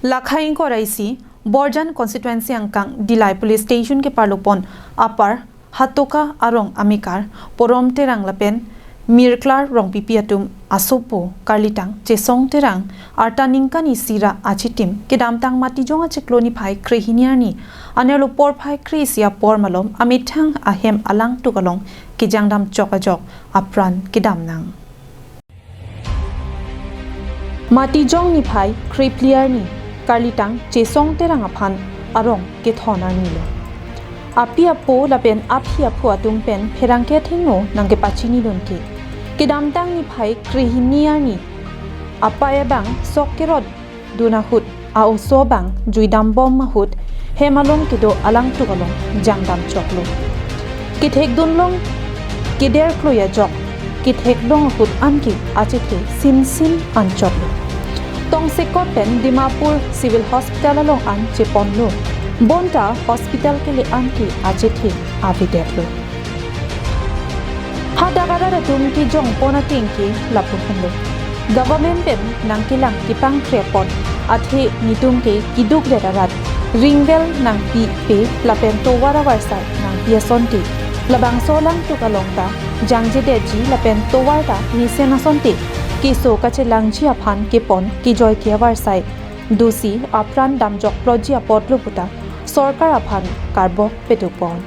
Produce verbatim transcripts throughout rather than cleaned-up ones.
Lakhai ingkoi ra isi, Borjan constituency angkang Dillai Police Station keparlopon apar Hatoka arong amekar Porom Terang lapen Mirklar Rongpipi atum asopo karlitang Chesong Terang arta ningkan isi ra achitim kedamtang Matijong achiklo niphai krehini arni anerlo porphai kre-isi apor malom amethang ahem alangtuk along kejangdam chok ajok apran kedam nang. Matijong niphai krephli arni karlitang Chesong Terang aphan arong kethon arni lo. Api apo lapen aphi aphu atum pen pherangke athengno nangkepachinidun ke. Kedamtang niphai krehini arni apai abang sok kerot dun ahut a-oso abang juidam bom ahut hem along kedo alangtuk along jangdam choklo. Kethekdun long keder kloi ajok kethek long ahut anke achethe sinsin an choklo. Tongsekot pen Dimapur Civil Hospital along an cheponlo. Bonta hospital kele anke achethe avedetlo. Hadak arat atum kejongpon ateng ke lapu henlo. Government pen nangkelang kepangkre apot athe netum ke keduk det arat ring well nangpipe lapen tovar avarsai nangpi asonte, labangso alangtuk along ta jangjedetji lapen tovar ta mesen asonte keso kachelangji aphan kepon kejoike avarsai dosi apran damjok plotji apotlo puta sorkar aphan karbok pedopon.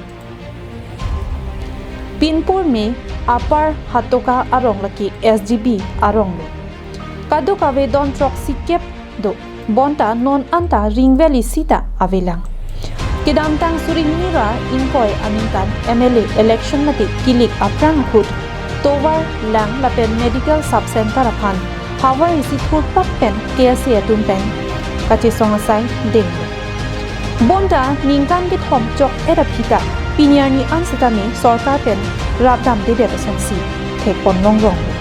Pinpur me apar Hatoka arong lake S G B arong lo. Kadokave don throksi kep do, bonta non anta ring well isi ta avelang. Kedamtang suri hini ra ingkoi aningkan M L A election mate kilik aphrang ahut tovar lang lapen medical sub center aphan havar isi thurpak pen K S A atum pen kachesong asai denglo. Bonta ningkan kethom chok-et aphi ta pini arni an setame sorkar pen rapdamdedet asonsi thekpon longronglo.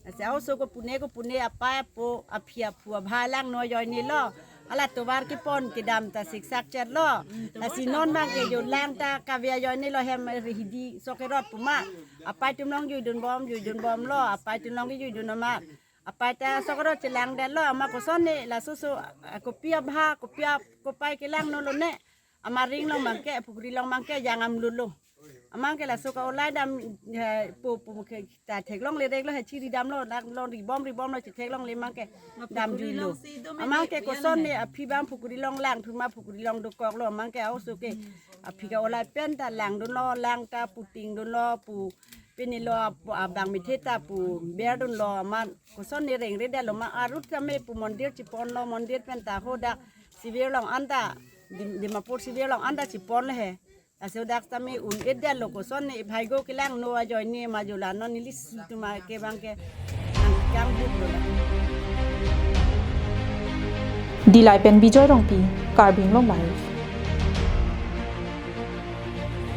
Lasi a-oso kopune kopune, apai apo, aphi aphu abha langno ajoinelo. Hala tovar kepon kedam ta siksak chetlo. Lasi non abang ke jo lang ta kave ajoinelo, hem rihidi sok kerot pu ma. Apai atum along juidun bom, juidun bomlo, apai atum along juidun amat. Apai ta sok kerot chelangdetlo, amat kosonne laso so, ah, kopi abha, kopi ap-, kopai kelangno lone. Amat ring along abang ke, pukri along abang ke jangdam lutlo. Amat ke laso ka-olai dam, eh, po, po ke ta theklongle reklo, he chiri damlo, dak long ribom ribomlo, chetheklongle amat ke damjuilo. Amat ke kosonne aphi abang pukri along langthur ma, pukri along dokoklo, amat ke a-oso ke aphi ka-olai pen ta langdunlo, lang ta putingdunlo, pu pinilo ap-, abang mithe ta pu berdunlo, amat kosonne rengredetlo ma, arut kame pu mondir cheponlo, mondir pen ta hadak civil along anta, Dim-, Dimapur civil along anta cheponlo he. Lasi hadak tame un-edetlo, kosonne bhaigo kelangno ajoine ma, jo la non neli si atum ke abang ke nangkangbuklo la. Dillai pen Bijoy Rongpi, Karbi Anglong Live.